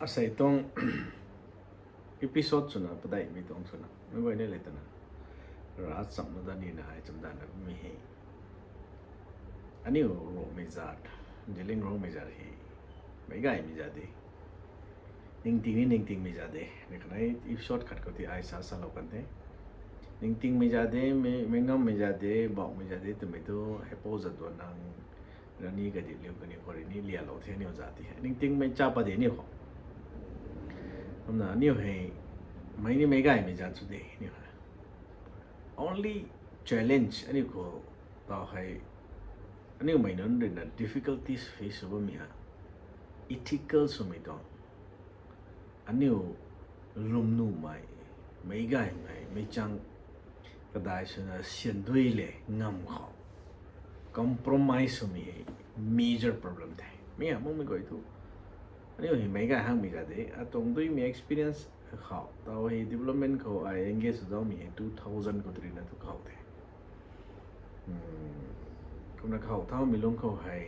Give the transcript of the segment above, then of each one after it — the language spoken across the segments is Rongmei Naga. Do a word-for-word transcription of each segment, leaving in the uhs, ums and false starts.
Asei tuang episode swna padeihmei tuang swna mei guay ni le twna ravchamna dat nina hei chamdanna mi hei. Aniu Rongmei zat, Zeliangrongmei zat hei meic gaymei zat de, ningting ni ningtingmei zat de. Ni khanei episode khat khou ti ai sa salou kan the. Ningtingmei zat de, mei ngammei zat de, bauhmei zat de twmei tu heipou zat duan nang rani kadi liu kaniw khou rui ni lialou the aniu zat ti hei. Ningtingmei cha pat de aniu khou. Kumna aniu hei meic ni meic gaymei zat sw de aniu hei. Only challenge aniu khou taw hei, aniu mei nunc ruina difficulties face sw bammei ha, ethical swmei tuang, aniu lwmnuhmei, meic gaymei, meic chang kadai swna syan dui le ngam khou compromise swmei hei major problem the. Mi ha makmei guay thu aniu hei meic gay hangmei zat de, atuang duimei experience khou taw hei development khou ai engage sw zaumei hei two thousand khou tei ruina thu khou the. Kumna khou thaumei lungc khou hei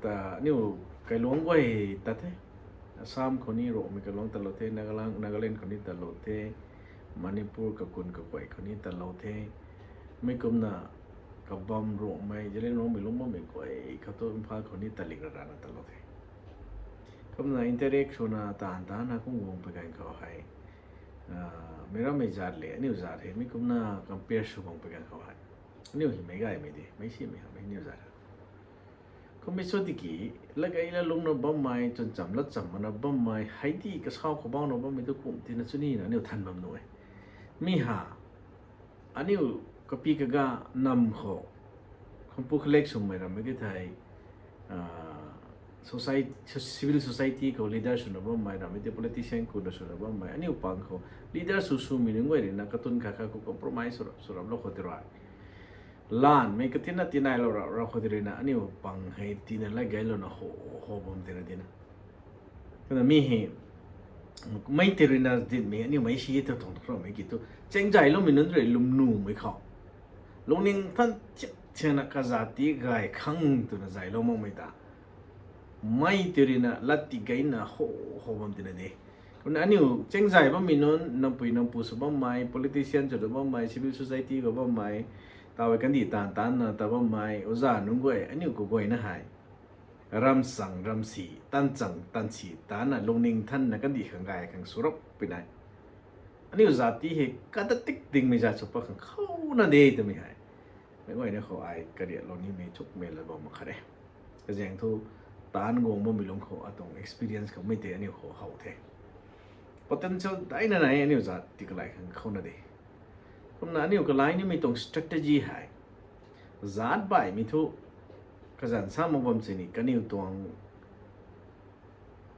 ta aniu kailuangc guay tat the. Assam khou ni Rongmei kailuangc tatlou the, Nagaland, Nagaland khou ni tatlou the, Manipur kakun kaguay khou ni tatlou the. Mi kumna kabam Rongmei, Zeliangrongmei lungc bammei guay khou thu Imphal khou ni tatlik rarana tatlou the. Kumna interact swna taanv taanna kum guang pui ganv khou hei, meic rammei zat le aniu zat hei mi kumna compare sw guang pui ganv khou hei, aniu hei meic gaymei de, meic simei hamei aniu zat. Kummei sw tiki, latgei lat lungcna bammei, chwncham latcham mana bammei, hei di kasau khou bauna bammei tu kum tina chwnina aniu than bam nuh e. Mi ha, aniu kapi kaga nam khou, khampu khalek swmei rammei ki thei, civil society khou leader swna bammei rammei tei politician kuna swna bammei aniu pang khou leader sw swmei nunc guay ruina katun khat khat khou compromise sw rap, sw raplou khou tei rui, lanmei katina tinailou rap rap khou tei ruina aniu pang hei tina latgeilouna ho, ho bam tina tina. Kumna mi hei, mei tei ruina dinmei aniu meic si e ta tuang khramei ki thu, chaengzayloumei nunc rui lwmnumei khou, lungning than thiak thiakna kazat ti gay khang twna zaylou makmei ta, mei tei ruina lat ti gayna ho, ho bam tina de. Kumna aniu chaengzay bammei nunc, nampui nampu sw bammei, politician sw bammei, civil society khou bammei, taw e kandih taanv taanna ta bammei oza nunc guay, aniu kaguayna hei ramchang ramsi, tanchang tansi tana lungning thanna kandih khang gay khang sw rap pui nai. Aniu zat ti hei kata tik dingmei zat sw pat khang khouna de twmei hei, meic guayna khou ai kariatlou nimei chukmei lat bam mak khat e. Kazaeng thu, taanv guang bammei lungc khou atuang experience khou mei tei aniu khou how the. Potential daina nai aniu zat ti kalai khang khouna de. Kumna aniu kalai nimei tuang strategy hei, zat baihmei thu, kazanc sa mak bam sini kaniw tuang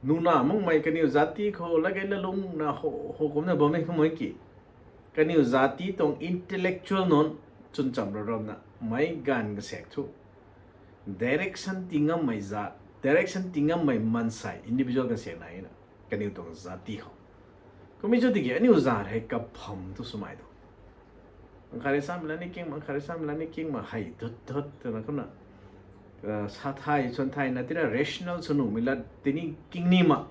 nuna makmei kaniw zat ti khou latgei lat lungcna ho, ho kumna bammei khou mei ki, kaniw zat ti tuang intellectual nunc chwncham ra ramna meic ganv kasaek thu direction ti ngammei zat, direction ti ngammei mansei individual kasaek naina, kaniw tuang zat ti khou. Kummei chu tiki aniu zat hei kapham thu swmei tu, mangkhat rui samei la ni king, mangkhat rui samei la ni king ma hei dut dut twna kumna, sa thay chwn thayna tina rational sw nuhmei lat tini king ni ma,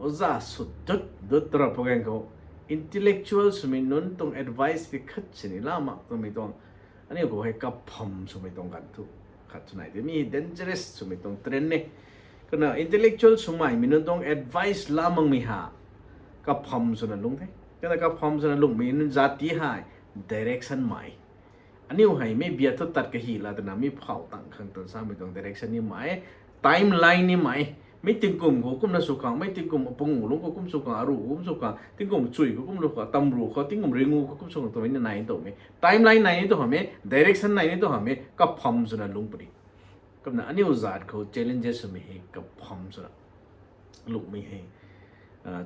oza sw dut dut twra pui ganv khou, intellectual swmei nunc tuang advice ti khat sini la mak twmei tuang, aniu khou hei kapham swmei tuang ganv thu khat sw nai de. Mi dangerous swmei tuang trend e. Kumna intellectual swmei mi nunc tuang advice la makmei ha, kapham swna lungc the. Kumna kapham swna lungcmei nunc zat ti hei direction mai. Aniu hei mei biat thu tat kahi la twna mi phau tang khang tan samei tuang direction ni mai, timeline ni mai. Mei tingkum khou kumna sw khang, mei tingkum apangu lungc khou kum sw khang, aruh khou kum sw khang, tingkum chui khou kum lu khang, tamruh khou, tingkum ringu khou kum sw khang twmei ni nai ni twmei, timeline nai ni tw hamh e, direction nai ni tw hamh e, kapham swna lungc puni. Kumna aniu zat khou challenges swmei hei kapham swna lungcmei hei,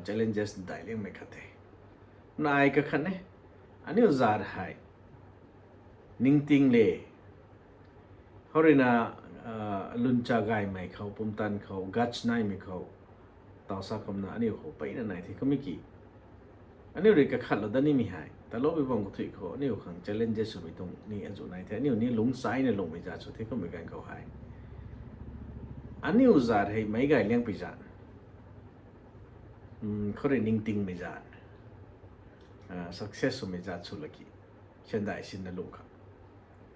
challenges daic liangmei khat the. Nai kakhat e, aniu zat hei ningting le, hou ruina, luncha gaymei khou, pumtan khou, guts naimei khou, taw sa kumna aniu khou peyna nai the kummei ki, aniu rui kakhatlou dat nimei hei taloupui bam kathuic khou aniu khang challenges swmei tuang ni azuh nai the. Aniu ni lungcchaina lungcmei zat sw the kummei ganv khou hei, aniu zat hei meic gay liangpui zat, Khou rui ningtingmei zat, success swmei zat sw laki, sandai sinna lung khang,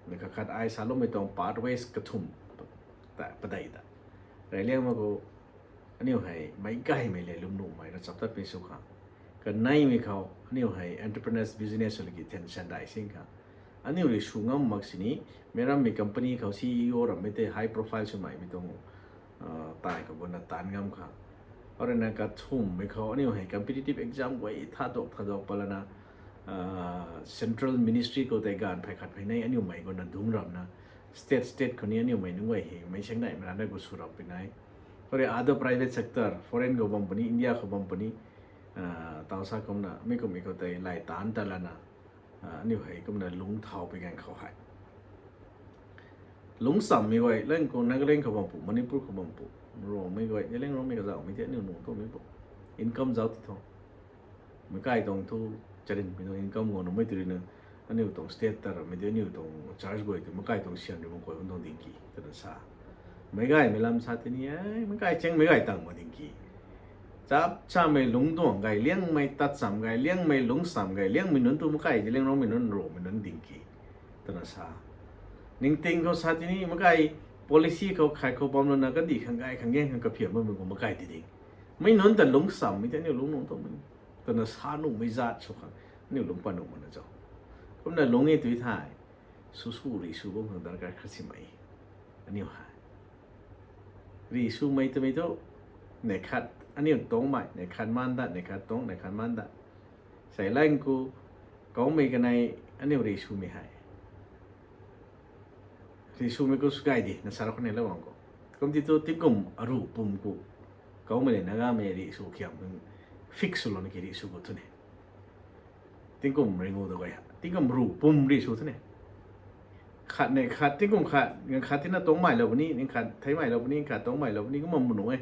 na kakhat ai saloumei tuang pathways kathumh ta padeih ta, reyliang mak khou, aniu hei meic gaymei le lwmnuhmei ra chaptatmei sw khang, kaneimei khou aniu hei entrepreneurs business sw laki then sandai sin khang, aniu rui sw ngam mak sini, meic rammei company khou C E O rammei tei high profile swmei mei tuang tai khou guna taanv ngam khang, khou ruina kathumhmei khou aniu hei competitive exam guay thaduak thaduak palana, central ministry khou tei gaanv phey khat phey nei aniu mei guna dungc ramna, state state khou ni aniu mei nunc guay hei meic sangneimei rana gu sw rap pui nai. Khou rui other private sector, foreign khou bam puni, India khou bam puni, taw sa kumna mi kummei khou tei lay taanc ta lana, aniu hei kumna lungc thau pui ganv khou hei, lungc chammei guay lang khou Nagaland khou bam pu, Manipur khou bam pu, Rongmei guay, Zeliangrongmei kazauhmei tei aniu nung tumei pu, income zauc ti tho. Meic kai tuang thu, charynmei tuang income guang numei tu ruina, aniu tuang state ta rammei tei aniu tuang church guay tu meic kai tuang syan rui bam kuay bam tuang ding ki twna sa. Meic gaymei lam sa tini e, meic kai changmei gay tang mak ding ki. Chap chamei lungc duang gay liangmei, tat cham gay liangmei, lungc cham gay liangmei nunc tu meic kai Zeliangrongmei nunc, Rongmei nunc ding ki twna sa. Ningting khou sa tini meic kai policy khou khat khou bam lana kandih khang gay khang gaeng khang kaphiam bammei khou meic kai ti ding. Mei nunc ta lungc chammei tei aniu lungc nung tuang twna sa nuhmei zat sw khang aniu lungc pat nuh mana cho. Kumna lungc e tui thei, sw sw rih sw bam khang darkar khat simei. Aniu hei rih swmei twmei thu, neih khat aniu tuangmei, neih khat maan dat, neih khat tuang, neih khat maan dat. Sei lang khou, kaumei kanei aniu rih swmei hei, rih swmei khou sw gay di na sa ra khou ne la bang khou, kum ti thu tingkum aruh pum khou, kaumei le Nagamei rih sw khiam fix swlouna ki rih sw khou thu ne, tingkum ringu ta guay ha tingkum ruh pum rih sw thu ne, khat ne khat tingkum khat, ganv khat tina tuangmei lou puni, ganv khat theimei lou puni, ganv khat tuangmei lou puni, kumna manu e.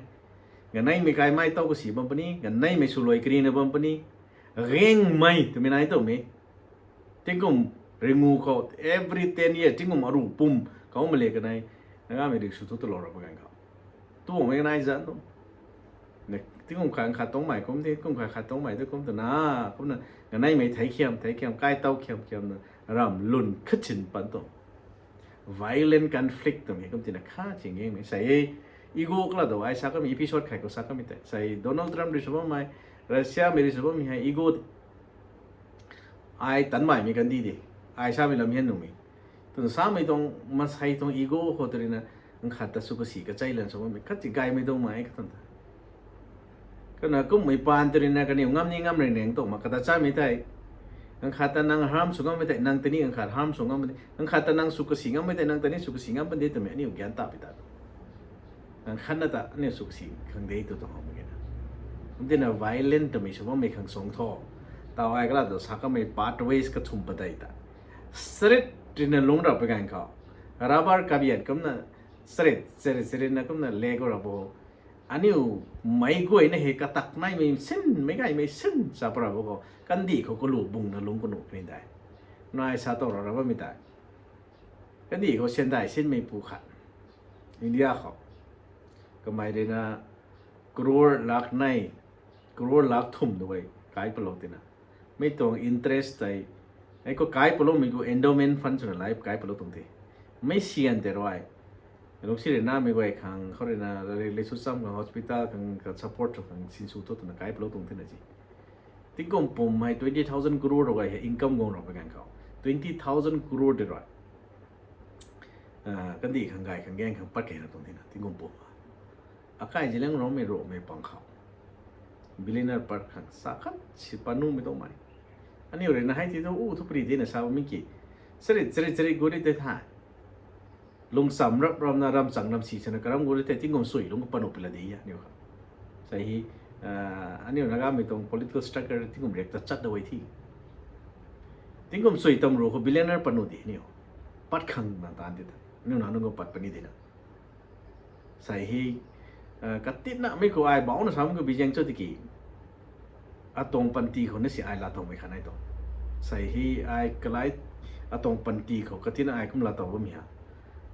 Ganeimei kaimei taw kasi bam puni, ganeimei swluai karina bam puni, gaengmei twmei nai twmei, tingkum ringu khou, every ten year tingkum aruh pum, kaumei le kanei, Nagamei rih sw thu talou ra pa ganv khou, tuangmei kanei zan tu, tingkum khat khat tuangmei kum, tingkum khat khat tuangmei tu kum twna, kumna ganeimei thei khiam thei khiam, kai taw khiam khiamna, ram lwn khatchin pan tu, violent conflict twmei kum tina kha ching gaengmei sei e. Ego kala dou ai sa kamei episode khat khou sa kamei tei sei, Donald Trump rih sw bammei, Russiamei rih sw bammei hei ego ai tanmaimei kandih de, ai samei lam hian nuhmei, twna samei tuang, masei tuang ego khou tu ruina, ganv khat ta sw kasi kachei lan sw bammei khat ti gaymei tuang mei kha tan ta. Kana kummei paan tu ruina kaniw ngam ni ngam rey nang tuang ma kata chamei tei, ganv khat ta nang harm sw ngammei tei nang tei ni ganv khat harm sw ngammei, ganv khat ta nang sw kasi ngammei tei nang tei ni sw kasi ngam pan de twmei aniu gyan ta pi ta tu, ganv khatna ta aniu sw kasi khang de tu tuang hamh mak ge na. Kum tina violent twmei sw bammei khang suang tho. Taw ai kala tu sa kamei pathways kathumh padeih ta, sarit ruina lungc rap pui ganv khou, rubber kabiat kumna, sarit sarit saritna kumna le khou rap bo. Aniu meic guayna hei katak naimei sin, meic gaymei sin sa para bo khou kandih khou kalu bungna lungc kanuh kani dei, nai sa tow ra ra bammei tei, kandih khou sandai sinmei pu khat, India khou, kamei ruina crore lakh nei, crore lakh thumh tu guay kai palou tina, mei tuang interest tei, ei khou kai paloumei khou endowment fund swna lai kai palou tuang the. Mei syan tei rui, lungsi ruina mei guay khang khou ruina, leisu cham khang, hospital khang ka support sw khang sinsw thu twna kai palou tuang thena si. Tingkum pum hei twenty thousand crore rui hei income guang rap pui ganv khou, twenty thousand crore tei rui kandih khang gay khang gaeng khang pat kena tuang thena tingkum pum. Akai Zeliangrongmei Rongmei pang khou billionaire pat khang sa khat si pat nuhmei tuangmei. Aniu ruina hei ti thu u thu pari dina sa bammei ki, sarit sarit sarit gu ri tei the. Lungcham rap ramna ramchang ramsi sana karam gu ri tei tingkum sui lungc pat nuh pui la di aniu kha. Sei hi, aniu Nagamei tuang political struggle tingkum riak ta chat da e thi. Tingkum sui tam ru khou billionaire pat nuh di aniu, pat khang na taanv ti ta aniu na nunc khou pat puni dina. Sei hi, katinamei khou ai bauna samei khou bi zaeng cho tiki, atuang panty khou na si ai laa towmei khat nai tuang. Sei hi ai kalai, atuang panty khou katina ai kum laa tow bammei ha,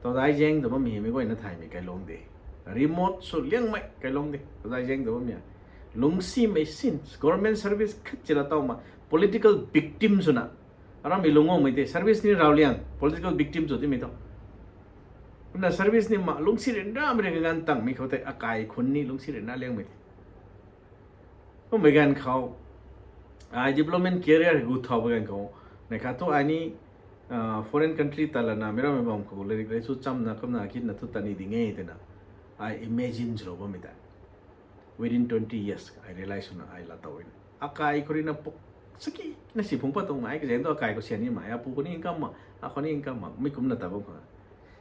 todai zaeng ta bammei hei mei guayna thaymei kailung de. Remote sw liangmei kailung de, todai zaeng ta bammei ha. Lungcsimei sin, government service khat chila tau ma, political victim swna. Aram mi lungc guangmei tei, service ni rau liang, political victim sw timei tho. Kumna service ni ma, lungcsi ryanramei rui kaganv tangmei khou tei, akai khun ni lungcsi ryanra liangmei tei. Kummei ganv khou, ai development career gu thau bam ganv khou, neih khat thu ai ni, foreign country ta lana, meic rammei bam khou, lairik lei chu chamna, kumna kitna thu ta ni ding e twna, ai imagine swlou bammei tei. Within twenty years, ai realize swna ai laa tow e. Akai khou rui na puk, saki, na si phungc pat tuang ai, kazaeng tu akai khou sian ni ma, apu khou ni income ma, akhou ni income ma, mi kumna ta bam khang.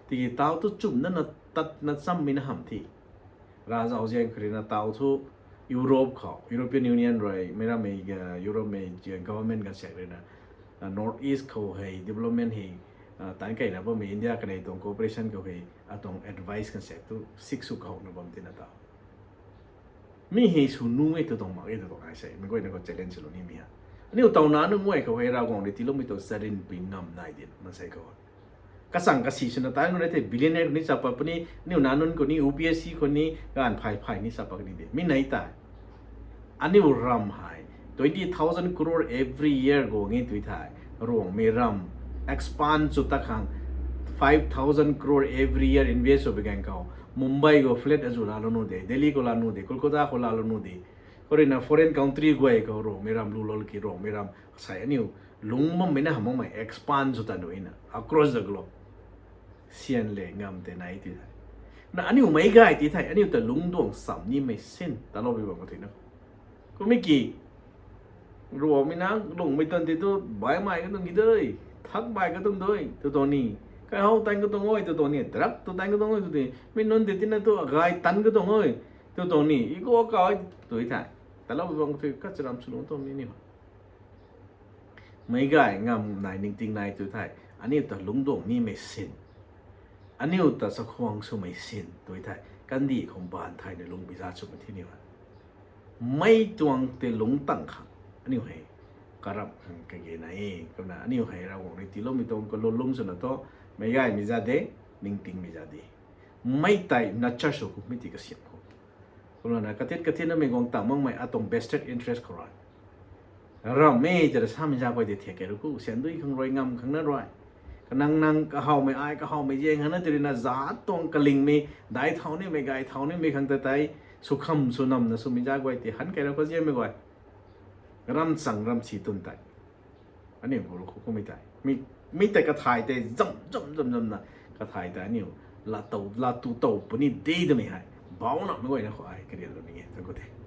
Tiki tau tu chumna na tatna chammei na hamh the. Ravzau zaeng khou rui na tau thu Europe khou, European Union rui, meic rammei, Europe mei government ganv saek rui na, North East khou hei development hei, tan keina bammei India kanei tuang cooperation khou hei, atuang advice ganv saek tu sik sw kahouna bam tina tau. Mi hei sw nu e tu tuang mak e tu tuang ai sei, meic guayna khou challenge lou nimei ha. Aniu taw nac nunc guay khou hei Ravguangc rui tiiloumei tuang charynpui ngam nai di, maansei khou. Kachang kasi swna tan nunc rei thei billionaire khou ni cha pat puni, aniu nac nunc khou ni, U P S C khou ni, gaanv phay phay ni cha pat ni de. Mi nei tei. Aniu ram hei, twenty thousand crore every year guang e tui thei. Ruangmei ram, expand sw ta khang, five thousand crore every year invest sw bi ganv khou. Mumbai khou flat azu laalou nu de, Delhi khou laa nu de, Kolkata khou laalou nu de. Khou rui na foreign country guay khou Ruangmei ram lu lol ki Ruangmei ram sei aniu lungc bammei na hamh makmei expand sw ta nu na across the globe. Sian le ngam tei nai ti thei. Na aniu meic gay ti thei, aniu ta lungc duang cham nimei sin, taloupui bam khou thei na. Kummei ki, Ruangmei na lungcmei tan ti tu, baihmei katuang ki dei, thakmei katuang dei, tu tuang ni. Kaihow tan katuang e, tu tuang ni, drug tu tan katuang e, tu ti. Mi nunc ti tina tu, gay tan katuang e, tu tuang ni. I khou ka, tu thei. Taloupui bam khou thei, kacharam swlou tuang ni ni. Meic gay ngam nai ningting nai tu thei, aniu ta lungc duang nimei sin. Aniu ta chakhwang swmei sin tu thei, kandih khou baanv thayna lungc bi za swmei thi ni e. Mei tuang tei lungc tang khang, aniu hei, karamh khang kage na e, kumna aniu hei Ravguangc rui tiiloumei tuang kalun lungc swna thu, meic gaymei za de, ningtingmei za de. Mei tei nurture sw khou, mi ti kasiam khou. Kumna na katit katit namei guang tang makmei atuang vested interest khou rui. Rammei tei ra samei za guay tei thiak kei ru ku, sian dui khang rui, ngam khang na rui. Kanang nang kahawmei ai, kahawmei zaeng khang na tei rui na zat tuang kalingmei, dai thau nimei, gay thau nimei khang ta tei, sw kham sw namna swmei za guay tei, han kei ra khou ziammei guay. Ram chang ram si tun tei. Aniu gu ru khou kummei tei. Mi, mi tei kathay tei zam, zam, zam, zamna. Kathay tei aniu. Laa tu tow puni de twmei hei. Bauna mei guayna khou ai karianlou ni e. Thank you the.